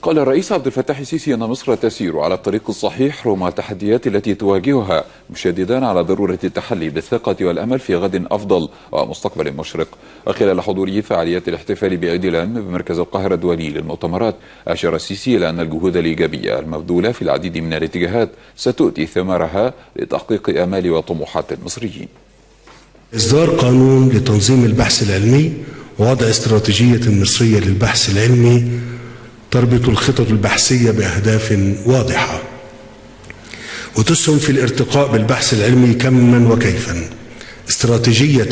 قال الرئيس عبد الفتاح السيسي أن مصر تسير على الطريق الصحيح رغم التحديات التي تواجهها، مشددا على ضرورة التحلي بالثقة والأمل في غد أفضل ومستقبل مشرق. وخلال حضوره فعاليات الاحتفال بعيد الأمن بمركز القاهرة الدولي للمؤتمرات، أشار السيسي إلى أن الجهود الإيجابية المبذولة في العديد من الاتجاهات ستؤتي ثمارها لتحقيق آمال وطموحات المصريين. إصدار قانون لتنظيم البحث العلمي ووضع استراتيجية مصرية للبحث العلمي تربط الخطط البحثية بأهداف واضحة وتسهم في الارتقاء بالبحث العلمي كما وكيفا. استراتيجية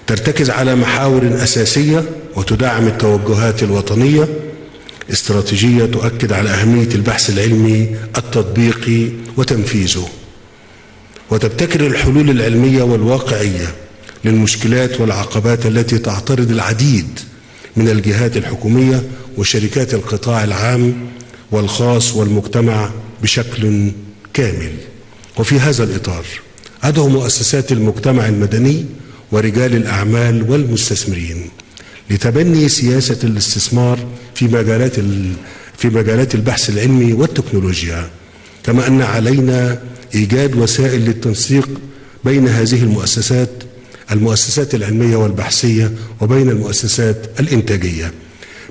ترتكز على محاور أساسية وتدعم التوجهات الوطنية. استراتيجية تؤكد على أهمية البحث العلمي التطبيقي وتنفيذه، وتبتكر الحلول العلمية والواقعية للمشكلات والعقبات التي تعترض العديد من الجهات الحكومية وشركات القطاع العام والخاص والمجتمع بشكل كامل. وفي هذا الإطار أدعو مؤسسات المجتمع المدني ورجال الأعمال والمستثمرين لتبني سياسة الاستثمار في مجالات البحث العلمي والتكنولوجيا، كما أن علينا إيجاد وسائل للتنسيق بين هذه المؤسسات العلمية والبحثية وبين المؤسسات الإنتاجية،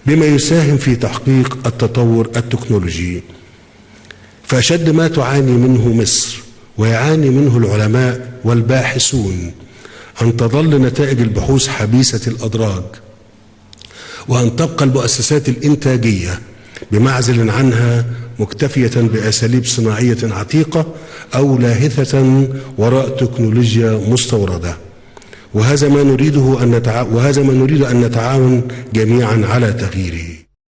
بما يساهم في تحقيق التطور التكنولوجي. فأشد ما تعاني منه مصر ويعاني منه العلماء والباحثون أن تظل نتائج البحوث حبيسة الأدراج، وأن تبقى المؤسسات الإنتاجية بمعزل عنها مكتفية بأساليب صناعية عتيقة أو لاهثة وراء تكنولوجيا مستوردة. وهذا ما نريد أن نتعاون جميعا على تغييره.